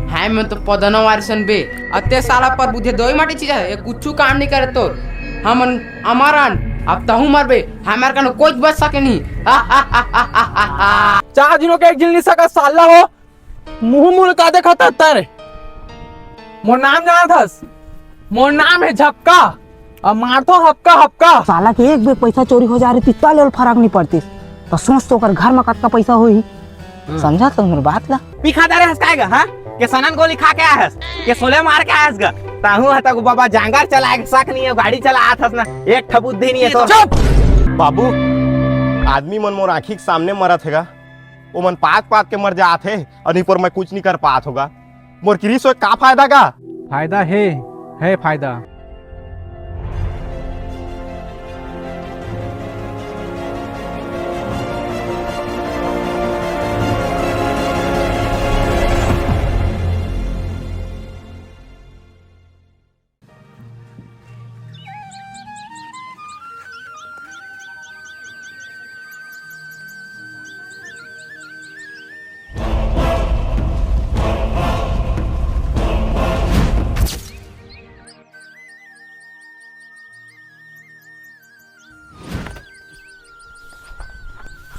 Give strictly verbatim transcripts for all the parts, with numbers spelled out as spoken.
हाय, मैं तो पदनो वारिसन बे। अते साला पर बुद्धे दोई माटी चीज है, ये कुछ काम नहीं करे तो। हम अमरन, अब तहु मरबे, हमार कनो कोई बच सके नहीं। चार दिनों के एक झिन नहीं सका साला हो। मुंह मुड़ का देखा था तारे। मोर नाम जानत हस? मोर नाम है झपका। अब मारथो हपका हपका। साला के एक बेर पैसा चोरी हो जा रही, तित्ता ले फरक नहीं पड़ती। तो सोच तो ओकर घर में कतका पैसा होही। हम्म। समझा तो हमर बात ला। पी खा डारे हस काय गा, हाँ? के सनन गोली खा के आए हस? के सोले मार के आए हस गा? ताहू हता को बाबा जांगर चलाए के शक नहीं है, गाड़ी चला आत हस ना। एक ठा बुद्धि नहीं है तो। चुप! बाबू, आदमी मन मोर आँखी के सामने मरत हे गा। ओमन पात पात के मर जात हे, अउ नहीं पर मैं कुछ नहीं कर पात होगा। मोर किरिस होय का फायदा का? फायदा हे, हे फायदा।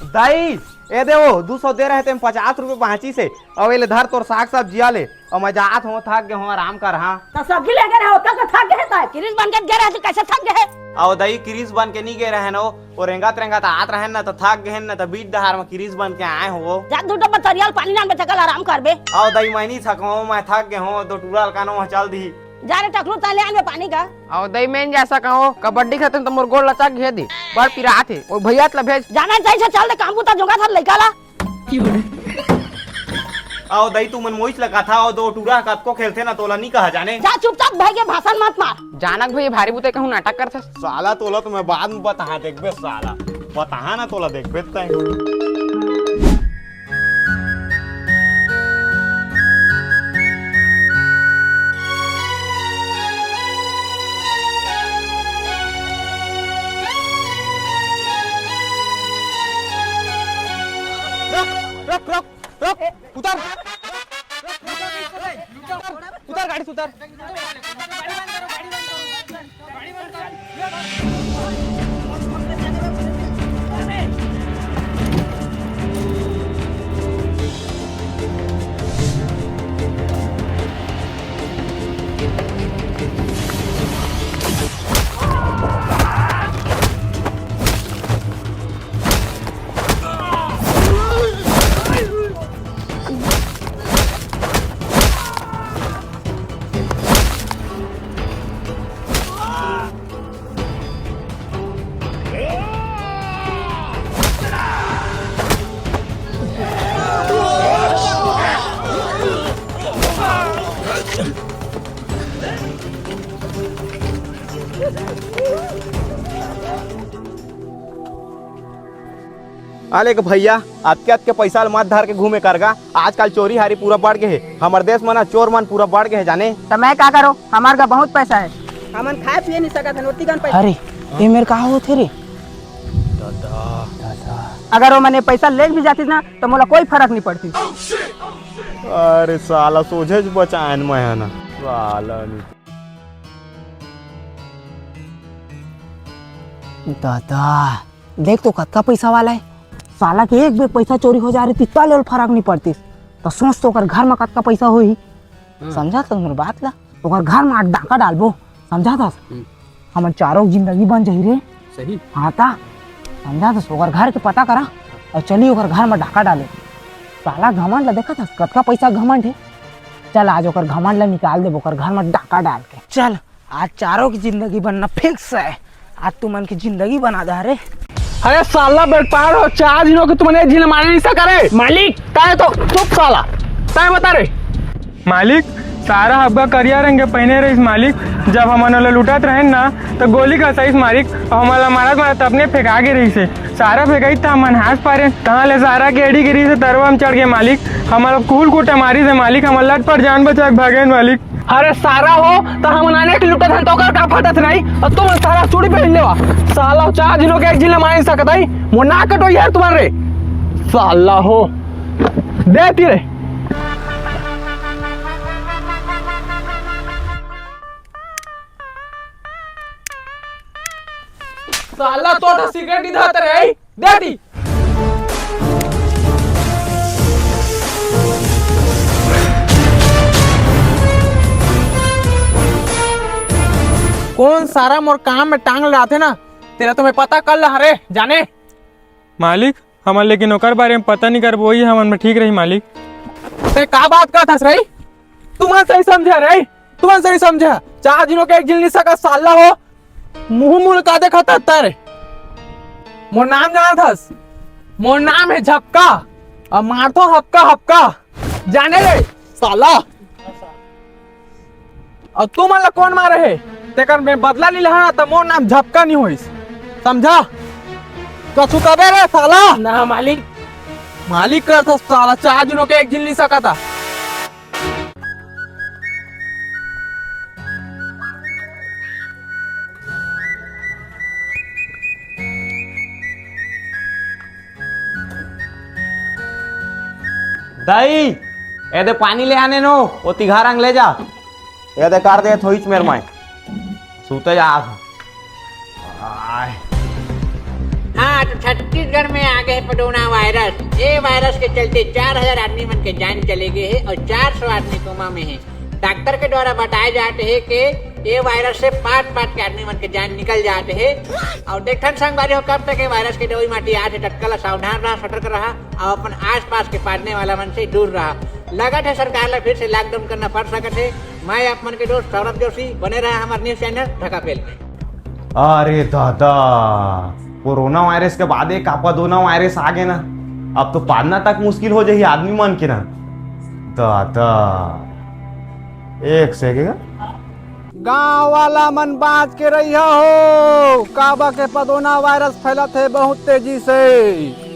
दाई, ए दे वो, दू सौ दे रहे तेम पचास रुपये बाँची से। अउ ए ले धर तोर साग सब्जिया ले, अउ मैं जात हूँ, थक गे हूँ, आराम कर, हाँ। त सब्जी ले गे रहे, ओतका तो थक गे हे, त किरिस बन के गे रहे, त कैसे थक गे हे? अउ दाई, किरिस बन के नहीं गे रहे न, वो रेंगत रेंगत आत रहे न, त थक गे न, त बीच डहार में किरिस बन के आए हो। जा दू डब्बा तरिया ल पानी लान बे, चकल आराम कर बे। अउ दाई, मैं नहीं थकूँ, मैं थक गे हूँ, दो टूरा ल कानो वहाँ चल दी। जा रे टकलू, तैं ले आन बे पानी का। अउ दई, मैं नइ जा सकंव, कबड्डी खेलथन त मोर गोड़ लचक गे हे दे, बड़ पिरात हे। ओ भैया ल भेज। जाना चाहिए, चल दे, काम बुता जोगा था लइका ला। अउ दई, तुमन मोइच लगा था, अउ दो टूरा कतको खेलथे ना, तोला नी कहा जाने। जा चुपचाप भाई के भाषण मत मार। जानक भैया भारी बुते कहूँ नाटक करथस। साला तोला तो मैं बाद में बताहा, देखबे साला, बताहा ना तोला, देखबे तैं। रोक, रोक, रोक, रोक, उतर। उतर, गाड़ी से उतर। अले के भैया, अतके अतके पैसा ल मत धर के घूमे कर गा। आजकल चोरी हारी पूरा बढ़ गे हे। हमर देश म ना चोर मन पूरा बढ़ गे हे जाने। त मैं का करो, हमार गा बहुत पैसा हे। हमन खाए पिए नहीं सकत हन, ओती कन पैसा। अरे, ये मेर का होत हे रे? दादा। दादा। अगर वो मने पैसा ले भी जाती ना, तो मोला कोई फर्क नहीं पड़ती। अरे साला, सोझे ज बचायन मैं ह ना। साला नहीं। दादा, देख तो कतका पैसा वाला हे। साला के एक बेर पैसा चोरी हो जा रही, तित्ता ले फर्क नहीं पड़तीस। तो सोच तो ओकर घर में कतका पैसा होही। हाँ। समझा तो मेरे बात ला, ओकर घर में डाका डालबो, समझा था? हम्म। हमन चारों के जिंदगी बन जाही रे। सही। हाँ ता, समझा था? ओकर घर के पता करा अउ चली ओकर घर में डाका डाले। साला घमंड ला देखा था, कतका पैसा घमंड हे। चल आज ओकर घमंड ला निकाल देबो, ओकर घर में डाका डाल के। चल। आज चारों की जिंदगी बनना फिक्स है। आज तुमन की जिंदगी बना दे रे। अरे साला बेकार हो, चार दिनों के तुमन एक झिन मारे नहीं सका रे। मालिक। काय तो चुप साला, तय बता रे। मालिक, सारा हब्बा करिया रंग के पहने रहिस मालिक। जब हमन ओला लुटत रहेन ना, तो गोली खसाइस मालिक, अउ हमन ला मारत मारत अपने फेंका गे रहिस हे। सारा फेंकाई त हमन हाथ पारेन, तहाँ ले सारा के एड़ी गिरिस हे, तरवा म चढ़ गे मालिक। हमन ला कुल कुटा मारिस हे मालिक, हमन लटपट जान बचा के भागेन मालिक। अरे सारा हो, त हमन आने के लुटत हन, त ओकर का फटत नहीं? अउ तुमन सारा चूड़ी पहन लेवा। साला, चार दिनों के एक झिन ला मार नहीं सकत हई। मोर नाक कटोई यार तुम्हारे। साला हो। दे तीरे। साला तो सिगरेट नहीं धरत रे, दे दी। कौन सारा मोर काम में टांग लड़ाथे ना, तेला तो मैं पता कर ला रे, जाने। मालिक, हमन लेकिन ओकर बारे में पता नहीं करबो, वही हमन में ठीक रही मालिक। ते का बात करत हस रे? तुमन सही समझा रे, तुमन सही समझा। चार झिन के एक झिन ली सका साला हो, मुंह मुड़ का देखत हस रे। मोर नाम जानत हस? मोर नाम है झपका, अब मारथो हपका हपका। जाने रे साला। अउ तुमन ला कोन मारे हे? तेकर मैं बदला नी लहा, त मोर नाम झपका नी होइस, समझा? कछु कबे रे साला। ना मालिक। मालिक करथस साला, चार झिन के एक झिन ली सकत हे। दाई, एदे पानी ले आने नो, वो तिघारंग ले जा। एदे कर दे थोइच मेर माय। सूते जा। आय। हाँ, तो छत्तीसगढ़ में आ गए पदोना वायरस। ये वायरस के चलते चार हजार आदमी मन के जान चले गए हैं और चार सौ आदमी कोमा में हैं। डॉक्टर के द्वारा बताए जाते हैं कि ये वायरस से पाँच पाँच के आदमी मन के जान निकल जाते हैं। और देखथन संगवारी हो, कब तक ये वायरस के दवाई माटी आथे, तत्काल सावधान रहा, सतर्क रहा और अपन आसपास के पादने वाला मन से दूर रहा। लगत है सरकार ला फिर से लॉकडाउन करना पड़ सकत है। मैं आप मन के दोस्त सौरभ जोशी, बने रहा हमारे न्यूज़ चैनल ढकापेल में। अरे दादा, कोरोना वायरस के बाद एक आपा दोना वायरस आ गए ना, अब तो पादना तक मुश्किल हो जाही आदमी मन के ना। दादा, एक सेकंड। गांव वाला मन बांच के रहिया हो, काबा के पदोना वायरस फैलत हे बहुत तेजी से।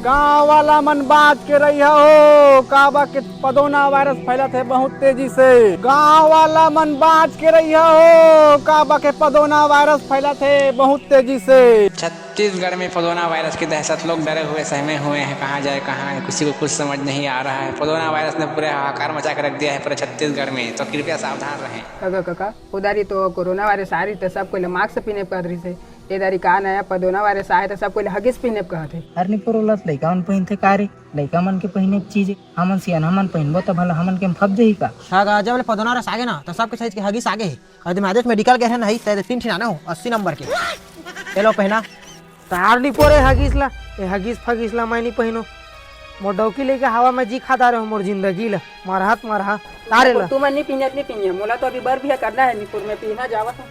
गांव वाला मन बांच के रहिया हो, काबा के पदोना वायरस फैलत हे बहुत तेजी से। गांव वाला मन बांच के रहिया हो, काबा के पदोना वायरस फैलत हे बहुत तेजी से। छत्तीसगढ़ में पदोना वायरस की दहशत, लोग डरे हुए सहमे हुए हैं, कहाँ जाए कहाँ है, किसी को कुछ समझ नहीं आ रहा है। पदोना वायरस ने पूरे हाहाकार मचा के रख दिया है पूरे छत्तीसगढ़ में, तो कृपया सावधान रहें। कका, कका, उधारी तो कोरोना वायरस आ रही, तो सब कोई मास्क पहने कहत रही से। ए दारी का नया पदोना वायरस आए, तो सब कोई हगिस पहने कहत है। हर निपोर ओला लइका मन पहिनथे का रे? लइका मन के पहिने के चीज, हमन सियान हमन पहिनबो त भला हमन के फब जही का? हाँ गा, जब ले पदोना वायरस आगे ना, तो सबके साइज के हगिस आगे है। और जब मैं आदेश मेडिकल गए रहे नहीं, तो तीन ठिन आना हो, अस्सी नंबर के। ये लो पहना। तार निपोर ए हगिस ला, ए हगिस फगिस ला मैं नहीं पहिनो। मोर डौकी लेके हवा में जी खा डारे हो मोर जिंदगी ला। मरहत मरहा। तारे ला। तुमन नहीं पहने, नहीं पहने। मोला तो अभी बर भी करना है, निपोर में पहना जावा था।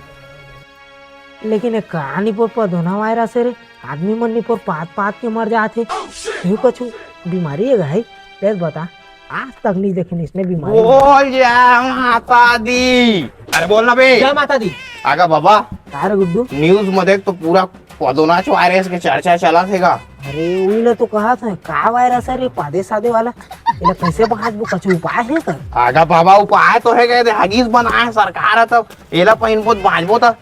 लेकिन एक कहानी पोर पदोना वायरस है रे, आदमी मन निपोर पात पात के मर जात हे। तू कछु बीमारी है भाई, तेज बता, आज तक नहीं देखे इसने बीमारी। बोल जय माता दी। अरे बोल ना बे। जय माता दी। आगा बाबा। का रे गुड्डू? न्यूज़ में देख तो पूरा पदोनाच वायरस के चर्चा चला थेगा। अरे उही ला तो कहा था, का वायरस है रे, पादे सादे वाला? एला कैसे बांचबो, कछु उपाय है का? आगा बाबा, उपाय तो है, कहते हगीज बनाए सरकार है, तब एला पहिनबो त बांचबो त।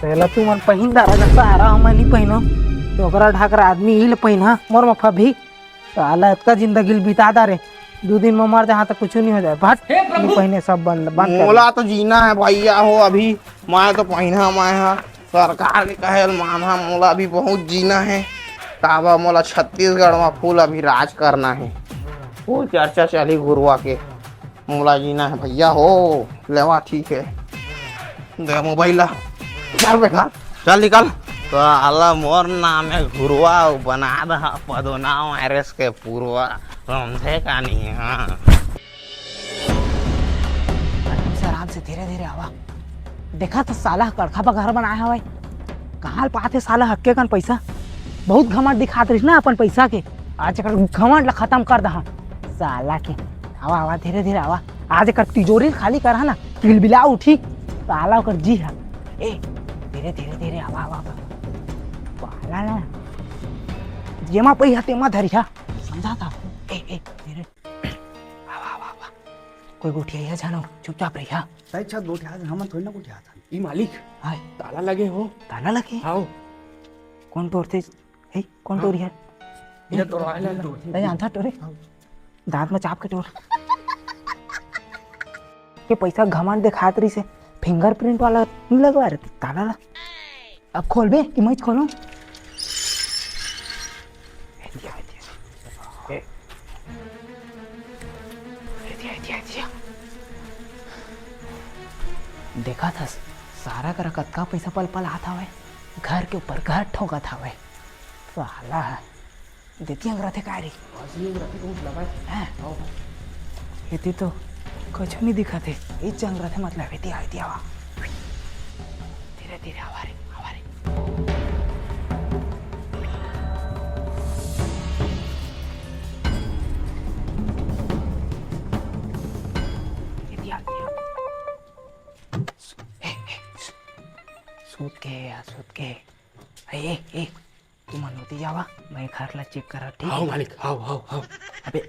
तेला तुमन पहिन डारा का सारा, हमन नहीं पहिनो। तो ओकरा ढाकरा आदमी ही ले पहिना, मोर म फबही। साला इतका जिंदगी ल बिता डारे, दू दिन में मर जहाँ तक कुछ नहीं हो जाए। भट, हे प्रभु! नहीं पहिने, सब बंद, बंद कर। मोला तो जीना है भैया हो, अभी मैं तो पहिना मैं हा, सरकार के कहे ल मानहा, मोला अभी बहुत जीना है। काबा मोला छत्तीसगढ़ में फुल अभी राज करना है, फुल चर्चा चली घुरवा के। मोला जीना है भैया हो। लेवा ठीक है, दे मोबाइल ला। चल बेटा, चल निकल। तो आला मोर नाम है घुरवा, बना दहा पदोना वायरस के पुरवा, समझे का नहीं? हाँ। आराम से, आराम से, धीरे धीरे आवा। देखा तो साला कड़खा पर घर बनाया हवय। कहाँ ले पाथे साला हक्के कन पैसा? बहुत घमंड दिखात रहिस ना अपन पैसा के। आज एकर घमंड ला खत्म कर दहा। साला के। आवा, आवा, धीरे धीरे आवा। आज एकर तिजोरी खाली करा ना, किलबिला उठी। साला ओकर जी हा। ए, धीरे धीरे धीरे आवा, आवा, आवा। पाला ना। जेमा पइहा तेमा धरिहा। समझा था? ए, ए, धीरे। आवा, आवा, आवा। कोई गोठिया जानो, चुपचाप रहिहा। सही छत गोठिया, हमन थोड़ी ना गोठिया था। ई मालिक, हाय। ताला लगे हो। ताला लगे? हाओ। कौन तोड़थे? हे, कौन हाँ। तोड़िया? ये तोड़वा ले, ले। तोड़। नहीं जानता तोरे। हाँ। दांत में चाप के तोड़। ये पैसा घमंड दिखात रही से, फिंगरप्रिंट वाला नहीं लगवा रहे ताला ला। अब खोलबे कि मैं खोलूं? ए, दिया, ए, दिया। ए। ए, दिया, ए, दिया, ए, दिया। देखा था, सारा करा कतका पैसा पल पल आत हवय, घर के ऊपर घर ठोकत हवय। साला देती अंग रथे काय रे? हाँ, जी, अंग रथे, बहुत लगा है। हैं? आओ। एती तो कुछ नहीं दिखा थे। ये जंग रथे मतलब एती आवा, एती आवा। धीरे, धीरे आवा रे, आवा रे। एती आ, एती आ। ए, ए, सूत के यार, सूत के। ए, ए, ए, तुमन ओती जावा, मैं घर ला चेक करत, ठीक हाव हे? मालिक, हाव, हाव, हाव। अबे,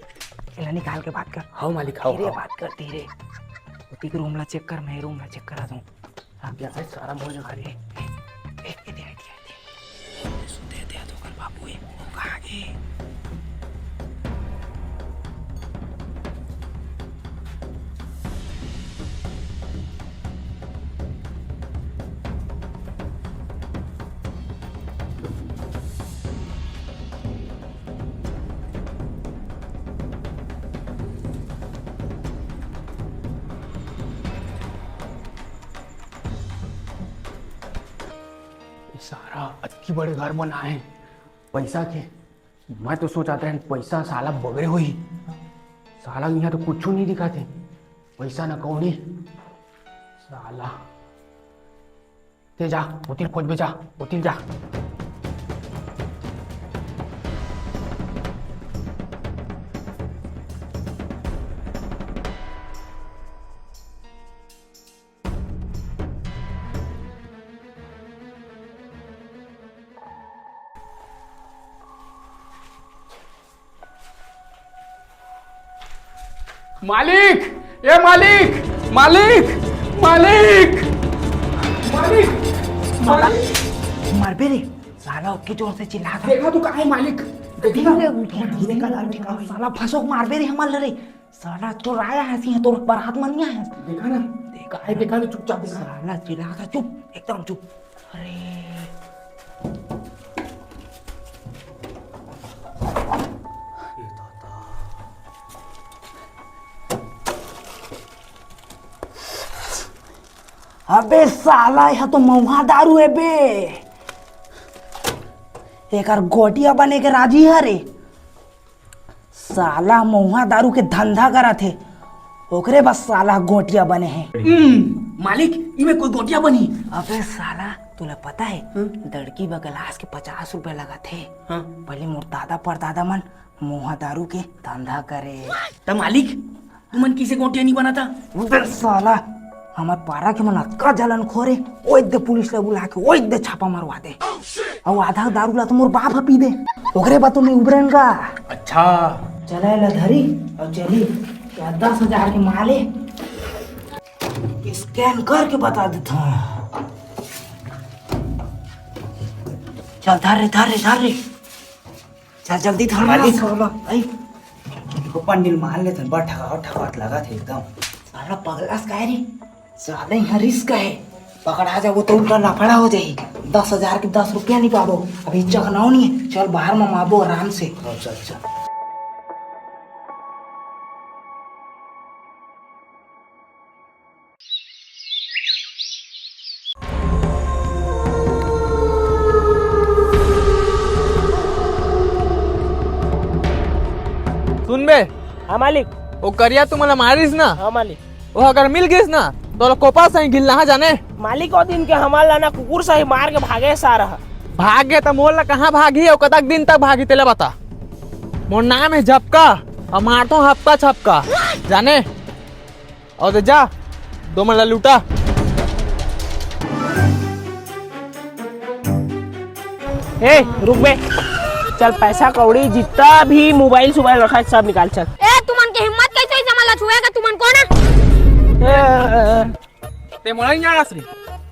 एला निकाल के बात कर। हाव मालिक, हाव, धीरे हाव। बात कर, धीरे। ओती के रूम ला चेक कर, मैं रूम ला चेक करत हूँ। हाँ। क्या है, सारा भोज खा ए, लिए। ए, ए, दे, दे, दे। सुते दे तो कर बाबू, ए, वो कहाँ गे? ये सारा अतकी बड़े घर बनाए हे पैसा के। मैं तो सोचत रहें पैसा साला बगरे होही। साला इहाँ तो कुछू नहीं दिखत हे। पैसा न कौड़ी। साला। ते जा, ओती ल खोजबे जा, ओती ल जा। मालिक, ए मालिक, मालिक, मालिक, मालिक, मालिक। मरबे रे, साला ओतके जोर से चिल्लात हे। देखा तो कहाँ हे मालिक? धीरे उठ, धीरे कर, धीरे कर। साला फंसो के मारबे रे हमन ल रे। साला चोराया हे, सिंह तोर बरात म नइ आए हे। देखा ना, देखा हे, देखा ना, चुपचाप देखा। साला चिल्लात हे, चुप, एकदम चुप। अरे। अबे साला, यह तो महुआ दारू हे बे। एकर गोटिया बने के राजी हरे। साला महुआ दारू के धंधा करत हे, ओकरे बस साला गोटिया बने हे। हम्म, मालिक, इमे कोई गोटिया बनी? अबे साला, तोला पता हे, हम्म? दड़की बा गलास के पचास रुपया लगत हे। हाँ। पहले मोर दादा परदादा मन महुआ दारू के धंधा करे। त मालिक, तुमन किसे गोटिया नहीं बनाता? अबे साला, हमर पारा के मन अतका जलन खोरे, ओइ दे पुलिस ला बुला के, ओइ दे छापा मरवा दे। अउ आधा दारू ला तो मोर बाप ह पी दे, ओकरे बाद तो मैं उबरन गा। अच्छा। चला एला धरी अउ चली, या दस हजार के माल हे, स्कैन करके बता देत हूँ। चल धर रे, धर रे, धर रे। चल जल्दी धर मालिक। ना, सोलो। आई। देखो पंडिल मार लेते हैं, बड़ ठकावत ठकावत लगा थे एकदम। साला पगला से काहे रे? साले यहाँ रिस्क है, पकड़ा जाबो तो उल्टा लफड़ा हो जाही। दस हजार के दस रुपया नहीं पाबो। अभी चखनाओ नहीं है, चल बाहर में मारबो आराम से। चल, चल, चल। सुन बे। हाँ मालिक। वो करिया तुमन ला मारिस ना? हाँ मालिक। वो अगर मिल गिस ना, तो कोपा सही गिल्ला, हाँ जाने। मालिक, वो दिन के हमन ला ना कुकुर सही मार के भागे सारा। भाग गे त मोर ला कहाँ भागही अउ कतक दिन तक भागही तेला बता। मोर नाम हे झपका, अउ मारथों हपका छपका, जाने। अउ दे जा, दो मन ला लूटा। ए, रुक बे। चल, पैसा कौड़ी जितना भी मोबाइल सोबाइल रखा है, सब निकाल, चल। ए, तुमन के हिम्मत कैसे होइस हमन ला छुए के? तुमन कोन हे? ए, ए, ए। ते मोला नहीं जानस रे?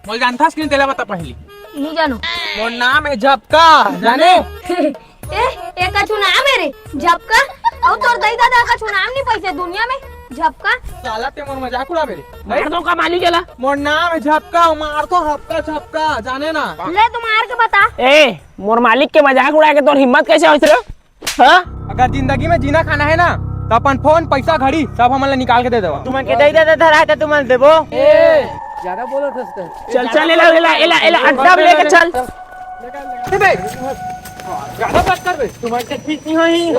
मोला जानथस कि नहीं, तेला बता पहली। नहीं जानो। मोर नाम हे झपका, जाने? ए, ए कछु नाम हे रे? झपका? अउ तोर दई ददा कछु नाम नहीं पैसे दुनिया में? झपका? साला ते मोर मजाक उड़ाबे रे। मार दो का मालिक एला? मोर नाम हे झपका, मार तो हपका झपका, जाने ना। ले तू मार के बता। ए, मोर मालिक के मजाक उड़ा के तोर हिम्मत कैसे होइस रे? हाँ? अगर जिंदगी में जीना खाना हे ना, त अपन फोन, पैसा, घड़ी सब हमन ला निकाल के दे देवा। तुमन के दे दे, धरा हे त तुमन देबो। ए, ज्यादा बोलत हस त। चल, चल, एला, एला, एला, एला, अड्डा में लेके चल। ए बे, ज्यादा बात कर बे। तुमन के ठीक नहीं होही।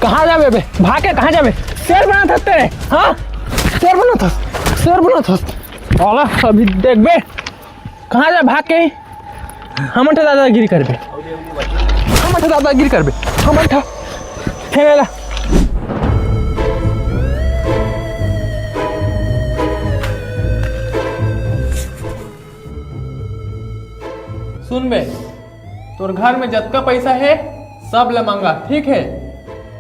कहाँ जाबे बे? भाग के कहाँ जाबे? शेर बनात हस तें रे, हाँ? शेर बनात हस, शेर बनात हस। साला अभी देखबे, कहाँ जाबे भाग के? हमन ठा दादागिरी करबे, हमन ठा दादागिरी करबे, हमन ठा खेलेला। सुन बे, तोर घर में जतका पैसा हे, सब ल मंगा, ठीक हे?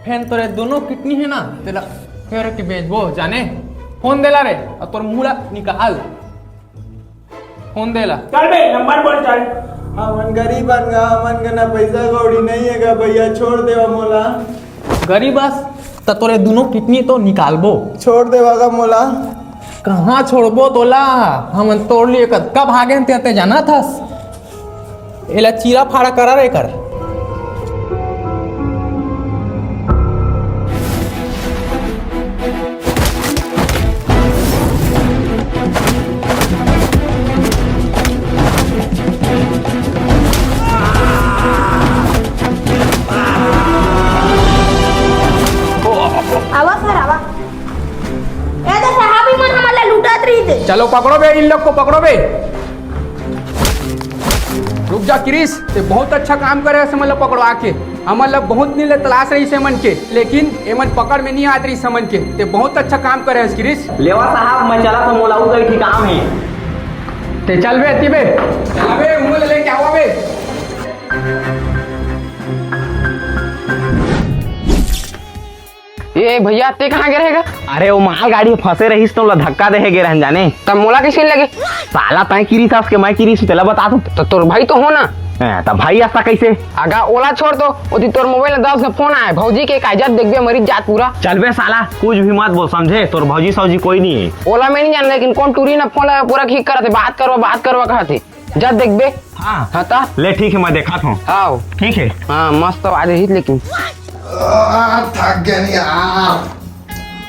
फेन तोरे दोनों किडनी हे ना, तेला फेर के बेचबो, जाने? फोन देला रे, अउ तोर मुंह ला निकाल। फोन देला। चल बे, नंबर बोल, चल। हमन गरीब अन गा, हमन कना पैसा कौड़ी नहीं हे गा भैया, छोड़ देवा मोला। गरीब अस, त तोरे दोनों किडनी तो निकालबो। छोड़ देवा गा मोला। कहाँ छोड़बो तोला? हमन तोर लिए कतका भागेन तें, तें जानत हस? एला चीरा फाड़ा करा रे कर। आवा सर, आवा। ए तो साहब, इमन हमन ला लूटत रहिस हे। चलो पकड़ो बे, इन लोग को पकड़ो बे। रुक जा क्रिस, तें बहुत अच्छा काम करे हस, हमन ला पकड़वा के। हमन ला बहुत दिन ले तलाश रहिस हे एमन के, लेकिन एमन पकड़ में नहीं आत रहिस हे हमन के। तें बहुत अच्छा काम करे हस क्रिस। लेवा साहब, मैं चलत हंव, मोला अउ कई ठिकाम हे। तें चल बे, अति बे। चल बे, उमन ला लेके आवा बे। ए भैया, तें कहाँ गे रहे गा? अरे, वो मालगाड़ी फंसे रहिस त ओला धक्का देहे गे रहेन जाने। त मोला कइसे लगे? साला तैं किरिस हस के मैं किरिस हूँ, तेला बता तू। त तोर भाई तो हो ना। ए, त भाई अइसा कइसे? अगा ओला छोड़ तो, ओती तोर मोबाइल में दस गो फोन आए, भौजी के का इज्जत देखबे, मरी जात पूरा। चल बे साला, कुछ भी मत बोल समझे, तोर भौजी सौजी कोई नहीं है। ओला मैं नहीं जान, लेकिन कोन टूरी ना फोन लगा पूरा खींच करत हे, बात करवा, बात करवा कहत हे। जा देखबे। हाँ। हाँ ता? ले ठीक है, मैं देखात हूँ। हाँ। ठीक है। हाँ, मस्त आवाज रही लेकिन। आ, थक गया नहीं यार।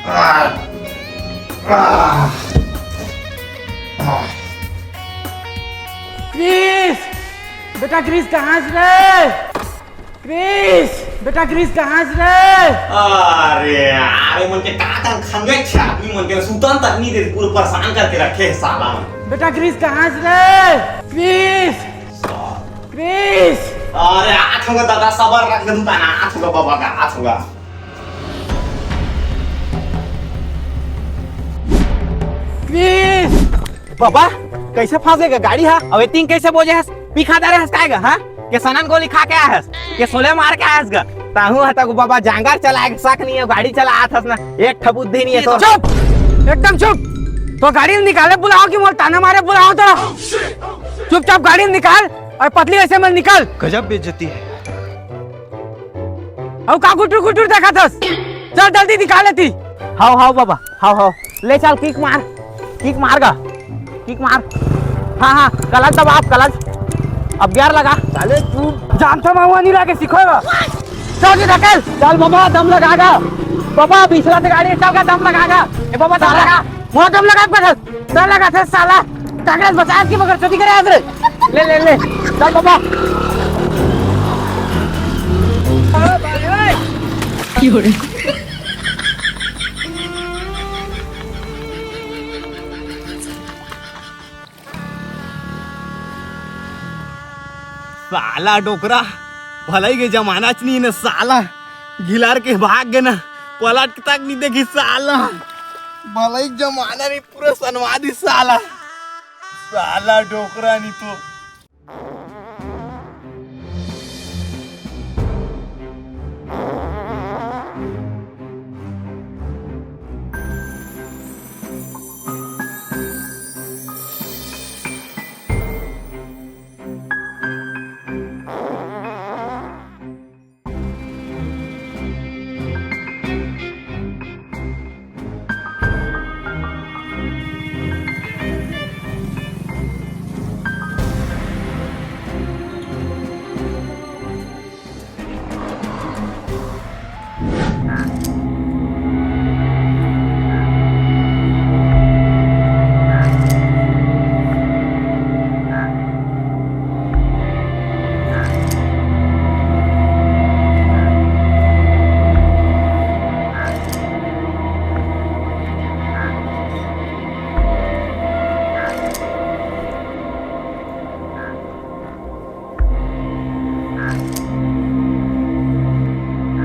आ, आ, आ। क्रिस! बेटा क्रिस, कहाँ हस रे? क्रिस! बेटा क्रिस, कहाँ हस रे? अरे यार, ये मन के का कर खंगे छे आदमी मन के सुतन तक नहीं दे, पूरा परेशान करके रखे है साला मन। बेटा क्रिस, कहाँ हस रे? क्रिस! क्रिस! अरे आत होगा दादा, सबर रख दे तू, तना आत होगा बाबा का, आत होगा। क्रिस! बाबा, कइसे फंसे गा गाड़ी हा? अबे तीन कइसे बोजे हस? पी खा डारे हस काय गा, हाँ? के सनन गोली खा के आए हस? के सोले मार के आए हस गा? ताहू हता को बाबा जांगर चलाए के शक नहीं है, गाड़ी चला आत हस ना, एक ठा बुद्धि नहीं है तो। चुप! एकदम चुप! तो गाड़ी निकाले बुलाओ कि मोल ताना मारे बुलाओ तो? चुपचाप गाड़ी निकाल और पतली ऐसे में निकल। गजब बेइज्जती है। अउ का गुटुर गुटुर देखत हस? चल जल्दी निकाल लेती। हाव, हाव बाबा, हाव, हाव। ले चल, किक मार, किक मार गा, किक मार। हाँ, हाँ, क्लच दबा, अब क्लच। अब गियर लगा। साले तू जानता मैं हुआ नहीं लाके सीखो। चल जी धकेल। चल बाबा, दम लगा गा। बाबा, पिछला से गाड़ी चल गा, दम लगा गा। ए बाबा, दम लगा। वहाँ दम लगा, बस। डर लगा थे साला, कांग्रेस बचा के मगर चोरी करे आज रे। ले, ले, ले, चल बाबा। साला डोकरा, भलाई के जमाना च नहीं न साला, घिलार के भाग गे ना, पलट के तक नहीं देखी साला, भलाई के जमाना नहीं पूरा सनवा दी साला। साला डोकरा नहीं तो।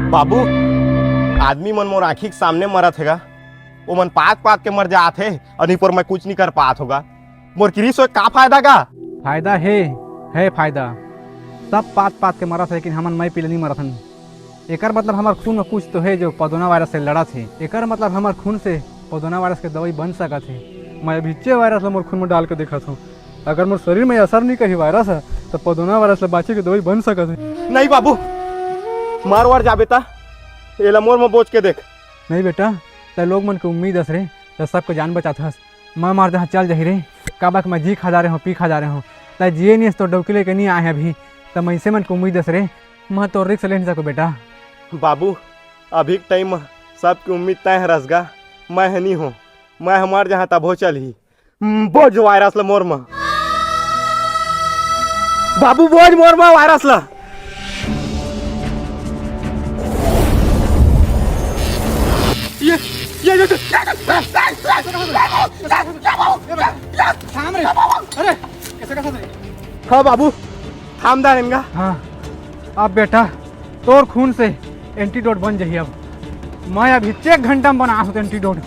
बाबू, आदमी मन मोर आँखी के सामने मरत हे गा, ओमन पात पात के मर जात हे, अउ नहीं पर मैं कुछ नहीं कर पात होगा। मोर किरिस होय का फायदा गा? फायदा हे, हे फायदा। सब पात पात के मरत हे, लेकिन हमन मैं पी ले नहीं मरत हन। एकर मतलब हमर खून में कुछ तो हे जो पदोना वायरस से लड़त हे। एकर मतलब हमर खून से पदोना वायरस के दवाई बन सकत हे। मैं अभिच्चे वायरस ला मोर खून में डाल के देखत हूँ। अगर मोर शरीर में असर नहीं करी वायरस ह, त पदोना वायरस ला बाँचे के दवाई बन सकत हे। नहीं बाबू, मर वर जाबे त एला मोर में बोच के देख। नहीं बेटा, तै लोग मन के उम्मीद अस रे, तै सबके जान बचात हस। मैं मर जहाँ चल जाही रे, काबर के मैं जी खा जा रहे हूँ, पी खा जा रहे हूँ। तै जिए नहीं हस तो डौकी लेके नहीं आए हे अभी, त मइनसे मन के उम्मीद अस रे, मैं तो रिस्क ले नहीं सकूँ बेटा। बाबू, अभी के टाइम में सबके उम्मीद तै हरस गा, मैं ह नहीं हूँ। मैं ह मर जहाँ तभो चलही। हम्म, बोझ वायरस ल मोर म। बाबू, बोझ मोर म वायरस ल। ये, ये, ये, ये, थाम रे। अरे, कैसे कर सकते? हाँ बाबू, थाम दा इनका। हाँ, अब बेटा, तोर खून से एंटीडोट बन जाही। अब मैं अभी एक घंटा में बना होते एंटीडोट।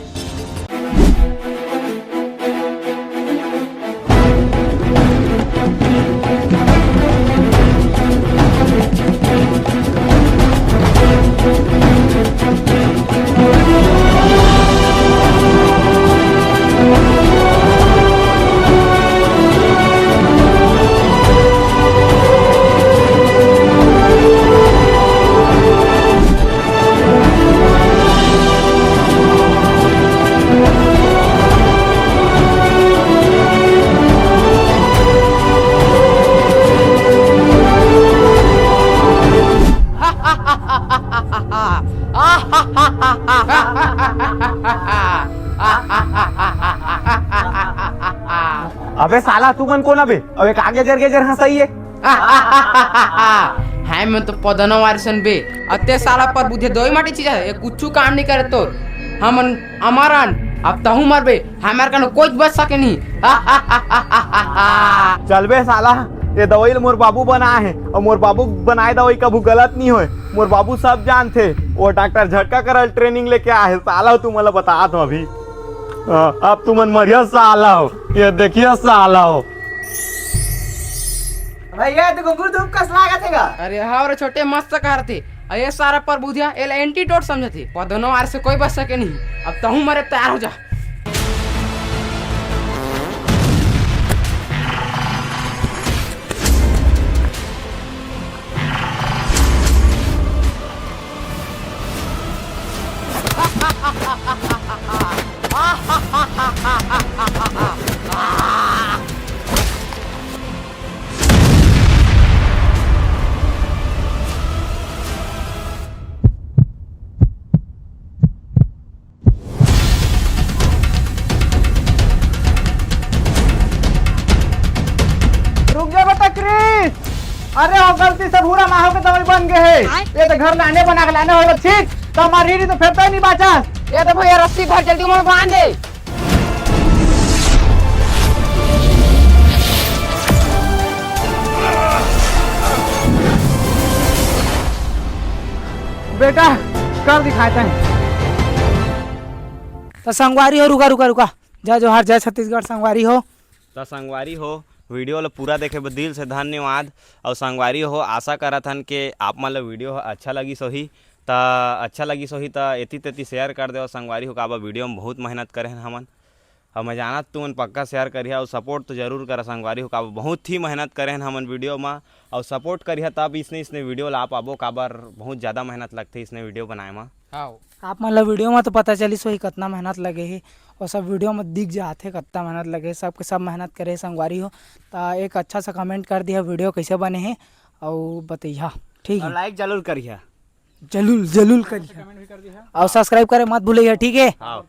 अबे साला, तू मन कोन अबे? अबे का गेजर गेजर हंसइए? हाय, मैं तो पदनो वारिसन बे। अते साला पर बुद्धे दोई माटी चीज है, ये कुछ काम नहीं करे तो। हमन अमरन, अब तहु मरबे, हमर कनो कोई बच सके नहीं। चल बे साला, ये दवाई ल मोर बाबू बनाए हे, अउ मोर बाबू बनाए दवाई कभू गलत नहीं होए। मोर बाबू सब जानथे, वो डॉक्टर झटका करल ट्रेनिंग लेके आए हे। साला तुमन ल बतात हूँ अभी। हाँ, अब तुमन मरिया साला हो, ये देखिए साला हो। भैया, तो घुंघरू धूप कस लागत हे गा? अरे हाँ रे छोटे, मस्त कारथे। अरे सारा परबुधिया एला एंटीडोट समझथे। पदनो आर से कोई बच सके नहीं। अब तहूँ मरे तैयार हो जा। रुक जा बेटा क्रिस। अरे, वो गलती से भूरा माहो के दवाई बन गए है। आय। ये तो घर लाने बना के लाने होगा, ठीक? तो हमारी रीढ़ी तो फिर तो ही नहीं बाचा। ये तो भैया रस्सी भर जल्दी उमर बांध दे। बेटा, कर दिखाए तैं। तो संगवारी हो, रुका, रुका, रुका। जय जोहार, जय छत्तीसगढ़ संगवारी हो। त संगवारी हो, वीडियो ल पूरा देखे बर दिल से धन्यवाद। अउ संगवारी हो, आशा करत हन के आप मन ल वीडियो ह अच्छा लगिस होही। त अच्छा लगिस होही त एती तेती शेयर कर देव संगवारी हो, काबर वीडियो में बहुत मेहनत करे हन हमन। अउ मैं जानत तुमन पक्का शेयर करिहा अउ सपोर्ट तो जरूर करा संगवारी हो, काबर बहुत ही मेहनत करे हन हमन वीडियो में। अउ सपोर्ट करिहा तब इसने इसने वीडियो ला पाबो, काबर बहुत ज़्यादा मेहनत लगथे इसने वीडियो बनाए में। हाँ, आप मन ला वीडियो में तो पता चलिस होही कतना मेहनत लगे हे, और सब वीडियो में दिख जाथे कतना मेहनत लगे हे। सबके सब मेहनत करे हे संगवारी हो। त एक अच्छा सा कमेंट कर दिहा वीडियो कैसे बने हे, अउ बतैहा, ठीक अउ है? लाइक जरूर करिहा। जलूल जलूल करिहा, अउ सब्सक्राइब करे मत भूलैहा, ठीक है? हाँ।